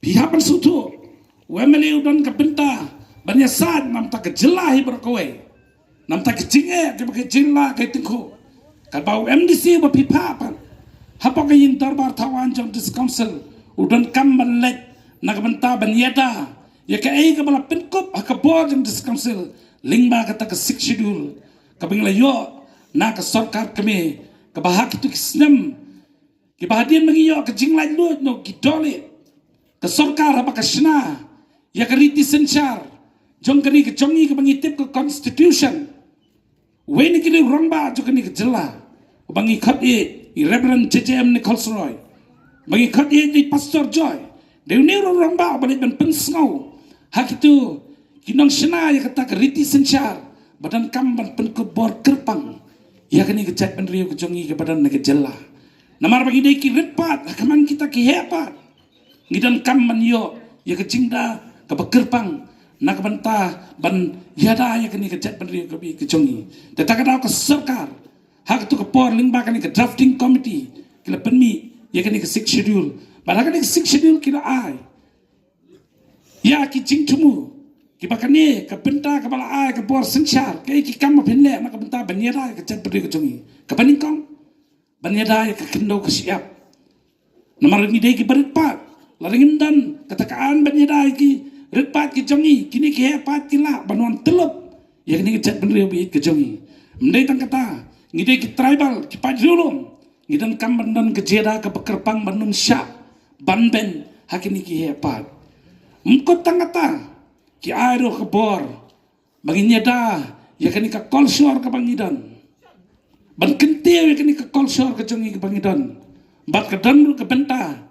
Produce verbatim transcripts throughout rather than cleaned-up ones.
Phi hap ban sngewthuh, u M L A u don ka bynta ban ïasaid namar ka jylla hi baroh kawei. Namar ka jingeh kaba ka jylla ka tyngkhuh. Katba u M D C ba phi phah pat hapoh ka ïing dorbar thaw aiñ jong District Council, u donkam ban leit na ka bynta ban ïada ïa kaei kaba la pynkup ha ka bor jong District Council lyngba kata ka Sixth Schedule kaba ngi la ïoh na ka sorkar kmie, kaba ha kito ki snem kiba hadien ba ngi ïoh ka jinglaitluid na ki dohlieh, ka sorkar haba ka shna ïa ka riti synshar jong ka ri ka jong ngi kaba ngi tip ka Constitution. Uwei na ki rangbah jong kane ka jylla uba ngi khot ïa i Reverend J J M Nichols Roy, ba ngi khot ïa i Pastor Joy, dei une u rangbah uba leit ban pynsngew ha kito ki nongshna ïa kata ka riti synshar ba donkam ban pynkup bor kyrpang ïa kane ka jaitbynriew ka jong ngi kaba don na ka jylla. Namar ba ngi dei ki rit paid ha khmat kita ki heh paid, ngi donkam ban ïoh ïa ka jingda kaba kyrpang na ka bynta ban ïada ïa kane ka jaitbynriew kaba ïeit ka jong ngi. Te kata ka daw ka sorkar ha kato ka por lyngba kane ka drafting committee ki la pynmih ïa kane ka Sixth Schedule. Bad ha kane ka Sixth Schedule ki la ai ïa ki jingthmu kiba kane ka bynta kaba la ai ka bor synshar, kaei ki kam ba phin leh na ka bynta ban ïada ïa ka jaitbynriew ka jong ngi. Kaba nyngkong, ban ïada ïa ka khyndew ka shyiap. Namar ngi dei kiba rit paid, lada ngim don kata ka aiñ ban ïada ïa ki rit paid ki jong ngi, kine ki heh paid ki lah ban wan tyllup ïa kane ka jaitbynriew ba ïeit ka jong ngi. Ym dei tang kata, ngi dei ki tribal, ki paid riewlum, ngi donkam ban don ka jingïada kaba kyrpang ban ym shah ban beiñ ha kine ki heh paid. Ym kut tang kata, ki ai ruh ka bor ba ngin ïada ïa kane ka kolshor kaba ngi don, ban kyntiew ïa kane ka kolshor ka jong ngi kaba ngi don. Bad ka don ruh ka bynta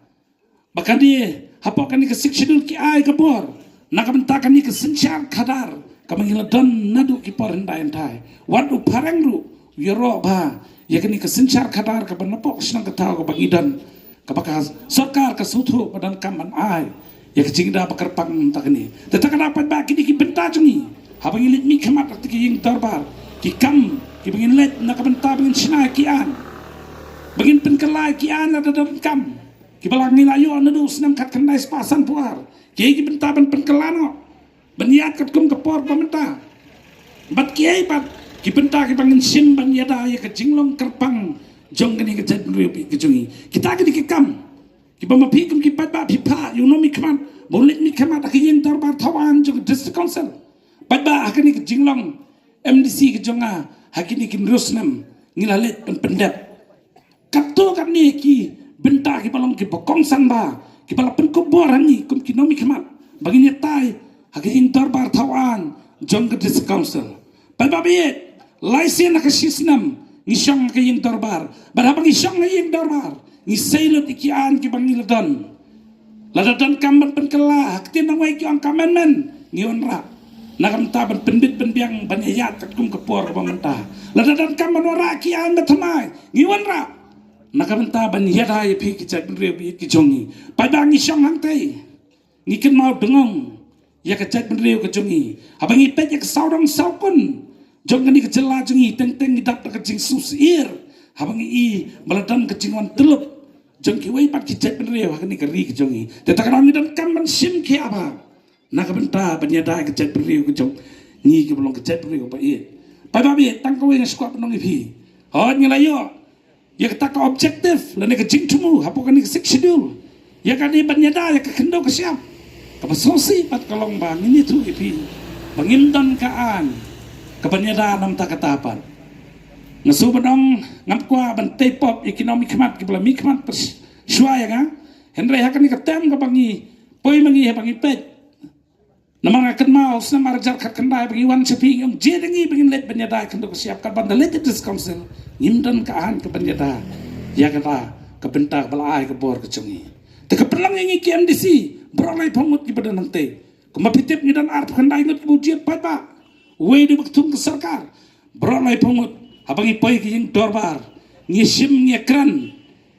ba kane, hapoh kane ka Sixth Schedule ki ai ka bor na ka bynta kane ka synshar khadar kaba ngi la don naduh ki por hyndai hyndai. Wat u phareng ruh u ïaroh bha ïa kane ka synshar khadar kaba napoh ka shnong ka thaw kaba ngi don, kaba ka sorkar ka sngewthuh ba donkam ban ai ïa ka jingda ba kyrpang na ka bynta kane. Te kata ka daw paidbah, kine ki bynta jong ngi haba ngi leit mihkhmat ha kata ka ïing dorbar, ki kam kiba ngin leit na ka bynta ba ngin shna ki aiñ, ba ngin pynkylla ki aiñ lada donkam, kiba la ngi la ïoh naduh u snem khatkhyndai spah sanphew ar, kiei ki bynta ban pynkylla noh ban ïaid katkum ka por ba mynta. Bad kiei pat ki bynta kiba ngin shim ban ïada ïa ka jinglong kyrpang jong kane ka jaitbynriew ba ïeit ka jong ngi. Kita ki dei ki kam kiba ma phi kum ki paidbah phi phah ïa u nongmihkhmat ba un leit mihkhmat ha ka ïing dorbar thaw aiñ jong ka District Council. Paidbah, ha kane ka jinglong M D C ka jong nga ha kine ki hynriew snem ngi la leit ban pyndep katto katne ki bynta kiba long kiba kongsan bha, kiba la pynkup bor ha ngi kum ki nongmihkhmat ba ngin ïatai ha ka ïing dorbar thaw aiñ jong ka District Council. Paidbah ba ïeit, lai sien ha ka shi snem ngi shong ha ka ïing dorbar, bad haba ngi shong ha ïing dorbar ngi sei lut ïa ki aiñ kiba ngi la don. Lada donkam ban pynkylla ha ktien nongwei ki ong ka amendment, ngi wanrah na ka bynta ban pynbit pynbiang ban ïaid katkum ka por kaba mynta. Lada donkam ban wanrah ki aiñ ba thymmai, ngi wanrah na ka bynta ban ïada ïa phi ki jaitbynriew ba ïeit ki jong ngi. Paidbah, ngi shong hangtei ngi kynmaw dngong ïa ka jaitbynriew ka jong ngi. Haba ngi peit ïa ka sawdong sawkun jong kane ka jylla jong ngi, teng teng ngi dap da ka jingsngewsyier haba ngi i ba la don ka jingwan tyllup jong kiwei pat ki jaitbynriew ha kane ka ri ka jong ngi. Te kata ka daw ngi donkam ban shim khia bha na ka bynta ban ïada ïa ka jaitbynriew ka jong ngi kaba long ka jaitbynriew ba ïeit. Paidbah ba ïeit, tang kawei nga sngewkwah ban ong ïa phi. Hooid, ngi la ïoh ïa kata ka objective lane ka jingthmu hapoh kane ka Sixth Schedule, ïa kane ban ïada ïa ka khyndew ka shyiap. Kaba sngewsih pat ka long ba ngin ïathuh ïa phi ba ngim don ka aiñ kaban ïada namar kata pat. Nga shu ban ong, ngam kwah ban tei pop ïa ki nongmihkhmat kiba la mihkhmat shuwa ïa nga. Hynrei ha kane ka term kaba ngi poi ma ngi, haba ngi peit, namar nga kynmaw u snem ar hajar khatkhyndai ba ngi wan sha phi, ngi ong jied ïa ngi ba ngin leit ban ïada ïa ka khyndew ka shyiap, katba da leit ïa District Council ngim don ka aiñ kaban ïada ïa kata ka bynta kaba la ai ka bor ka jong ngi. Te ka pynlong ïa ngi ki M D C, baroh laiphew ngut kiba don hangtei. Kumba phi tip, ngi don arphew khyndai ngut kiba jied paidbah. Uwei dei uba kthung ka sorkar. Baroh laiphew ngut, haba ngi poi ka ïing dorbar, ngi shim, ngi kren,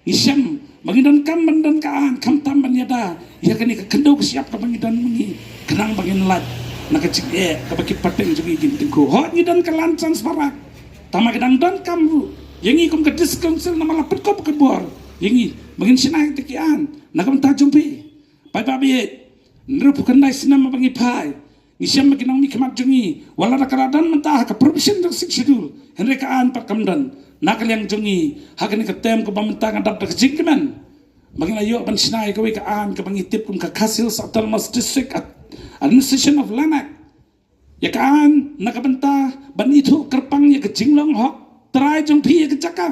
ngi shem ba ngi donkam ban don ka aiñ, khamtam ban ïada ïa kane ka khyndew ka shyiap kaba ngi don ma ngi, khnang ba ngin lait na ka jingeh kaba ki pateng jong ngi kin tyngkhuh. Hooid, ngi don ka land transfer act, tangba ki dang donkam ruh ïa ngi kum ka District Council namar la pynkup ka bor ïa ngi ba ngin shna kita ki aiñ na ka bynta jong phi. Paidbah baieit, hynriewphew khyndai snem ba ngi phai, ngi shem ba ki nongmihkhmat jong ngi, wat la ka la don mynta ha ka provision jong Sixth Schedule, hynrei ka aiñ pat kam don. Na ka liang jong ngi, ha kane ka term kaba mynta nga dap da ka jingkmen ba ngi la ïoh ban shna ïa kawei ka aiñ kaba ngi tip kum ka Khasi Hills Autonomous District Ad-, Administration of Land Act. Ïa ka aiñ na ka bynta ban ithuh kyrpang ïa ka jinglong hok trai jong phi ïa ka jaka.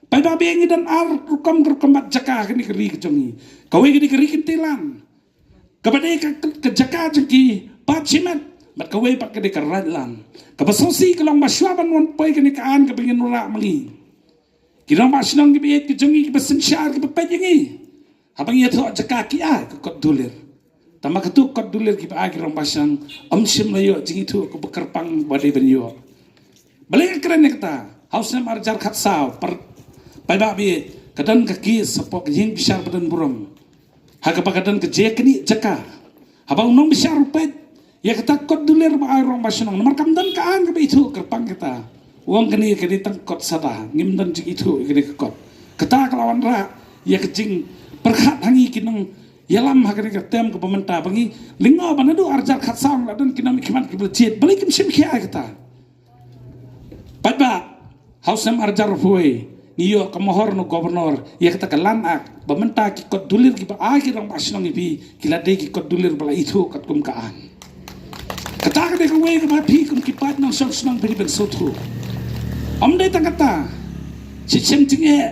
Paidbah baieit, ngi don ar rukom ka rukom bad jaka ha kane ka ri ka jong ngi. Kawei ka dei ka ri kynthei lan, kaba dei ka, ka jaka jong ki paid shimet, bad kawei pat ka dei ka raid lan. Kaba sngewsih ka long ba shuwa ban wan poi kane ka aiñ kaba ngin wanrah ma ngi, ki rangbah shnong kiba ïeit ki jong ngi, kiba synshar, kiba peit ïa ngi, haba ngi ïathoh jaka ki ai ka kot dulir. Tangba katto kot dulir kiba ai ki rangbah shnong, ym shym la ïoh jingithuh kaba kyrpang ba dei ban ïoh. Balei nga kren ïa kata? Ha u snem ar hajar khatsaw, par-, paidbah baieit, ka don ka case hapoh ka ïing bishar ba don burom, ha kaba ka don ka jingknieh jaka. Haba u nongbishar u peit ïa kata kot dulir ba ai rangbah shnong, namar kam don ka aiñ kaba ithuh kyrpang kata, u ong kane ka dei tang kot sada, ngim don jingithuh ïa kane ka kot. Kata ka la wanrah ïa ka jingpyrkhat ha ngi ki nongïalam ha kane ka term kaba mynta, ba ngi lyngngoh ba naduh ar hajar khatsaw la don ki nongmihkhmat kiba la jied. Balei kim shim khia ïa kata? Paidbah, ha u snem ar hajar arphew wei, ngi ïoh ka mohor na u Governor ïa kata ka Land Act, ba mynta ki kot dulir kiba ai ki rangbah shnong ïa phi, ki la dei ki kot dulir ba la ithuh katkum ka aiñ. Kata ka dei kawei kaba phi kum ki paid nongshong shnong phi dei ban sngewthuh. Ym dei tang kata, shisien jingeh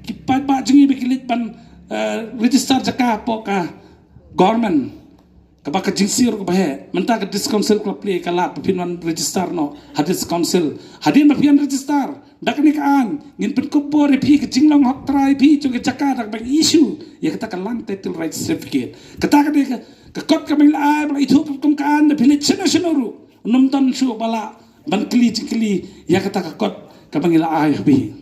ki paidbah jong ngi ba ki leit ban, eh, register jaka hapoh ka government, kaba ka jingsiew kaba heh. Mynta ka District Council ka la plie ka lad ba phin wan register noh ha District Council. Hadien ba phi wan register, da kane ka aiñ ngin pynkup bor ïa phi ka jinglong hok trai phi jong ka jaka da kaba issue ïa kata ka Land Title Right Certificate. Kata ka dei ka, ka kot kaba ngi la ai ba la ithuh katkum ka aiñ, da phi leit shano shano ruh, ym don shuh ba lah ban kylli jingkylli ïa kata ka kot kaba ngi la ai ha phi.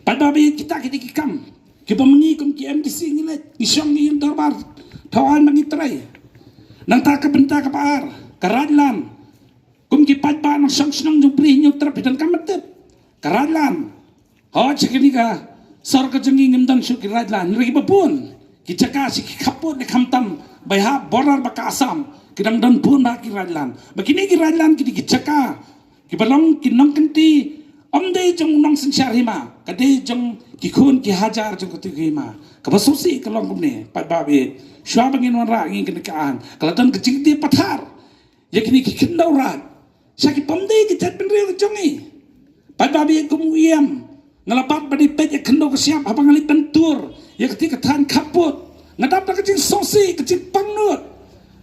Paidbah baieit, kita ki dei ki kam kiba ma ngi kum ki M D C ngi leit, ngi shong, ngi ïeng dorbar, thaw aiñ ba ngi trei. Nangta ka bynta kaba ar, ka raid lan. Kum ki paidbah nongshong shnong jong Bri Hynñiewtrep, phi donkam ban tip, ka raid lan. Hooid, sha kane ka sor ka jong ngi ngim don shuh ki raid lan, hynrei kiba bun ki jaka sha ki khappud ne khamtam ba ïahap border bad ka Assam, ki dang don bun bha ki raid lan. Ba kine ki raid lan ki dei ki jaka kiba long ki nongkynti, ym dei jong u nongsynshar hima, ka dei jong ki khun ki hajar jong kata ka hima. Kaba sngewsih ka long kumne, paidbah baieit, shuwa ba ngin wanrah ïa kane ka aiñ, ka la don ka jingkynti pathar ïa kine ki khyndew raid sha ki bym dei ki jaitbynriew ki jong ngi. Paidbah baieit, kum u E M, nga la bat ba dei peit ïa ka khyndew ka shyiap haba nga leit ban tur ïa kata ka thaiñ khappud. Nga dap da ka jingsngewsih, ka jingpangnud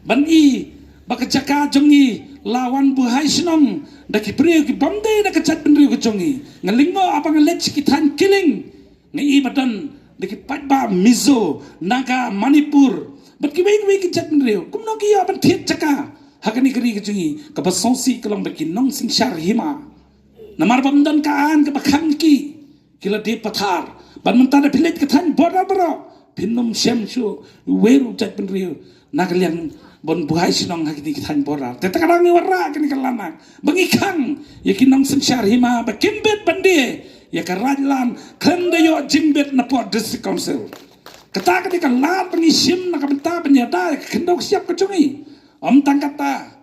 ban i ba ka jaka jong ngi la wan buhai shnong da ki briew ki bym dei da ka jaitbynriew ka jong ngi. Nga lyngngoh haba nga leit sha ki thaiñ Killing, nga i ba don da ki paidbah Mizo, Naga, Manipur bad kiwei kiwei ki jaitbynriew. Kumno ki ïoh ban thied jaka ha kane ka ri ka jong ngi? Kaba sngewsih ka long ba ki nongsynshar hima, namar bym don ka aiñ kaba khang ïa ki, ki la die pathar. Bad mynta da phi leit ka thaiñ border baroh, phin ym shem shuh uwei ruh u jaitbynriew na ka liang ban buhai shnong ha kine ki thaiñ border. Te kata ka daw ngi wanrah kane ka Land Act ba ngi khang ïa ki nongsynshar hima ba kim bit ban die ïa ka raid lan khlem da ïoh jingbit na pdeng District Council. Kata ka dei ka lad ba ngi shim na ka bynta ban ïada ïa ka khyndew ka shyiap ka jong ngi. Ym tang kata,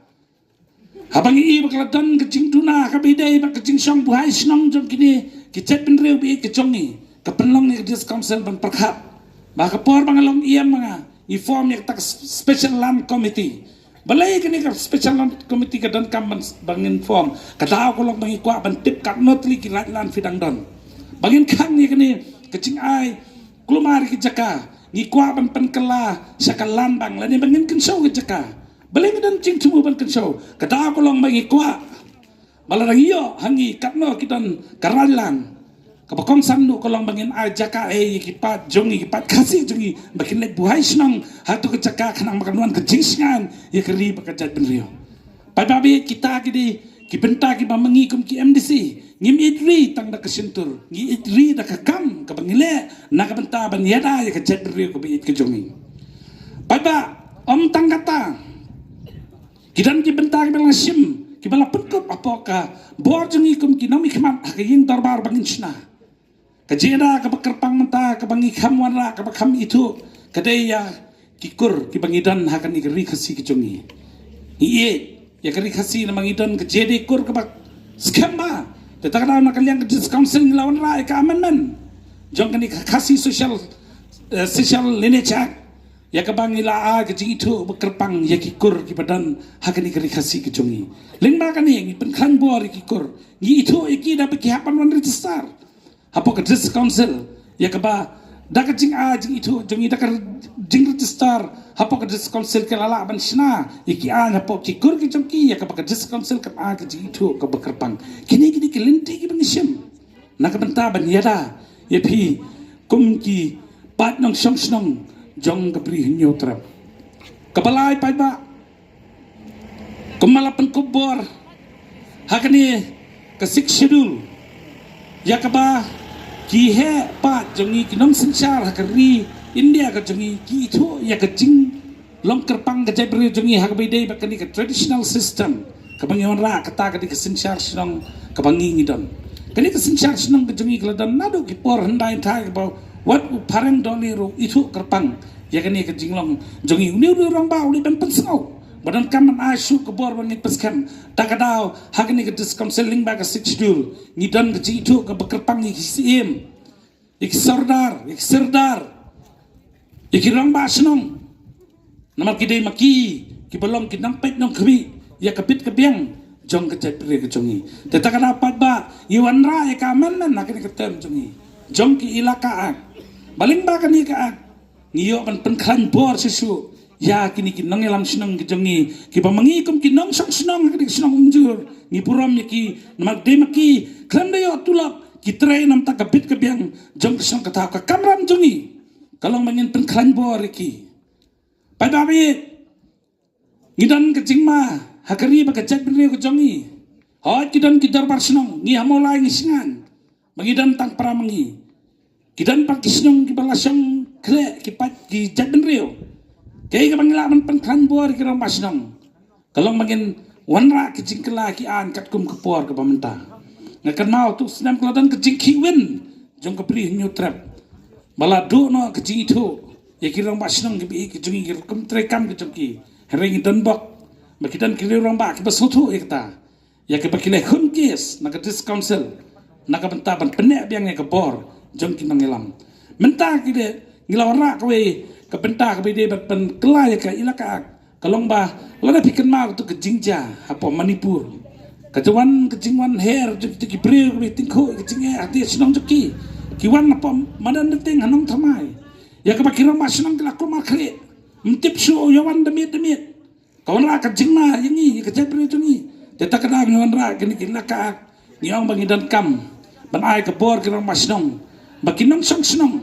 haba ngi i ba ka la don ka jingduna kaba ïadei bad ka jingshong buhai shnong jong kine ki jaitbynriew baieit ka jong ngi, ka pynlong ïa ka District Council ban pyrkhat ba ha ka por ba nga long E M, nga, ngi form ïa kata ka Special Land Committee. Balei kane ka Special Land Committee ka donkam ban, ba ngin form? Ka daw ka long ba ngi kwah ban tip katno tylli ki raid lan phi dang don, ba ngin khang ïa kane ka jingai kulmar ïa ki jaka. Ngi kwah ban pynkylla sha ka Land Bank lane ba ngin kynshew ki jaka. Balei ngi don jingthmu ban kynshew? Ka daw ka long ba ngi kwah ba lada ngi ïoh ha ngi katno ki don ka raid lan, kaba kongsan ruh ka long ba ngin ai jaka ïa ki paid jong ngi, ki paid Khasi jong ngi, ba kin leit buhai shnong ha katu ka jaka khnang ba kan wan ka jingshngaiñ ïa ka ri bad ka jaitbynriew. Paidbah baieit, kita ki dei ki bynta kiba ma ngi kum ki M D C. Ngim ïeit ri tang da ka shyntur, ngi ïeit ri da ka kam kaba ngi leh na ka bynta ban ïada ïa ka jaitbynriew kaba ïeit ka jong ngi. Paidbah, ym tang kata, ki don ki bynta kiba la shim, kiba la pynkup hapoh ka bor jong ngi kum ki nongmihkhmat ha ka ïing dorbar ba ngin shna. Ka jingïada kaba kyrpang mynta kaba ngi kham wanrah, kaba kham ithuh, ka dei ïa ki kur kiba ngi don ha kane ka ri Khasi ka jong ngi. Ngi ïeit ïa ka ri Khasi namar ngi don ka jingïadei kur kaba skhem bha. Te ta ka daw na ka liang ka District Council ngi la wanrah ïa ka amendment jong kane ka Khasi Social, eh, Social Lineage Act, ïa kaba ngi la ai ka jingithuh ba kyrpang ïa ki kur kiba don ha kane ka ri Khasi ka jong ngi. Lyngba kane ngi pynkhlaiñ bor ïa ki kur, ngi ithuh ïa ki da ba ki hap ban wan register hapoh ka District Council, ïa kaba da ka jingai jingithuh jong ngi, da ka jingregister hapoh ka District Council, ki la lah ban shna ïa ki aiñ hapoh ki kur ki jong ki, ïa kaba ka District Council kam ai ka jingithuh kaba kyrpang. Kine kine ki lynti kiba ngi shim na ka bynta ban ïada ïa phi kum ki paid nongshong shnong jong ka Bri Hynñiewtrep. Kaba lai, paidbah, kumba la pynkup bor ha kane ka Sixth Schedule, ïa kaba ki heh paid jong ngi, ki nongsynshar ha ka ri India ka jong ngi, ki ithuh ïa ka jinglong kyrpang ka jaitbynriew jong ngi ha kaba ïadei bad kane ka traditional system kaba ngi wanrah, kata ka dei ka synshar shnong kaba ngi ngi don. Kane ka synshar shnong ka jong ngi ka la don naduh ki por hyndai hynthai, kaba wat u phareng dohnud ruh u ithuh kyrpang ïa kane ka jinglong jong ngi. Une u rangbah u leit ban pynsngew ba donkam ban ai shuh ka bor ba ngin pynskhem. Ta ka daw ha kane ka District Council lyngba ka Sixth Schedule ngi don ka jingithuh kaba kyrpang ïa ki syiem, ïa ki sordar, ïa ki sirdar, ïa ki rangbah shnong. Namar ki dei ma ki kiba long ki nongpeit nongkhmih ïa ka bit ka biang jong ka jaitbynriew ka jong ngi. Te ta ka daw, paidbah, ngi wanrah ïa ka amendment ha kane ka term jong ngi jong ki Elaka Act. Ba lyngba kane ka Act ngi ïoh ban pynkhlaiñ bor shuh shuh ïa kine ki nongïalam shnong ki jong ngi, kiba ma ngi kum ki nongshong shnong ha kane ka shnong Umjur ngi burom ïa ki, namar dei ma ki khlem da ïoh tulop ki trei na ka bynta ka bit ka biang jong ka shnong ka thaw. Ka kamram jong ngi ka long ba ngin pynkhlaiñ bor ïa ki. Paidbah, ngi don ka jingma ha ka ri bad ka jaitbynriew ka jong ngi. Hooid, ki don ki dorbar shnong, ngi ha Mawlai ngi shngaiñ ba ngi don tang para ma ngi. Ki don pat ki shnong kiba la shong khleh ki paid ki jaitbynriew. Kaei kaba ngi lah ban pynkhlaiñ bor ïa ki rangbah shnong? Ka long ba ngin wanrah ki jingkylla ki aiñ katkum ka por kaba mynta. Nga kynmaw, tu snem ka la don ka jingkhih win jong ka Bri Hynñiewtrep ba la duh noh ka jingithuh ïa ki rangbah shnong kiba ïeit ki jong ngi, ki rukom treikam ki jong ki. Hynrei ngi don bok ba ki don ki riew rangbah kiba sngewthuh ïa kata, ïa kaba ki la khun kes na ka District Council na ka bynta ban pynneh biang ïa ka bor jong ki nongïalam. Mynta ki dei, ngi la wanrah kawei ka bynta kaba ïadei bad ban kylla ïa ka Elaka Act. Ka long ba lada phi kynmaw katu ka jingjia hapoh Manipur, ka jingwan, ka jingwan her jong kito ki briew kiba tyngkhuh ïa ka jingeh ha ka shnong jong ki. Ki wan hapoh madan Nongteng ha Nongthymmai, ïa kaba ki rangbah shnong ki la kulmar khlieh, ym tip shuh ïa wan da miet da miet. Ka wanrah ka jingma ïa ngi, ïa ka jaitbynriew jong ngi. Te ta ka daw ngi wanrah kine ki Elaka Act, ngi ong ba ngi donkam ban ai ka bor ki rangbah shnong ba ki nongshong shnong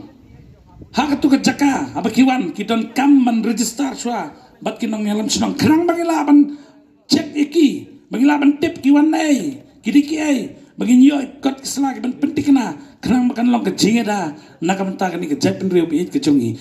ha katu ka jaka haba ki wan ki donkam ban register shuwa bad ki nongïalam shnong, khnang ba ngi lah ban check ïa ki, ba ngi lah ban tip ki wan naei, ki dei kiei, ba ngin ïoh kot ki sla kiban pynthikna, khnang ba kan long ka jingïada na ka bynta kane ka jaitbynriew ba ïeit ka jong ngi.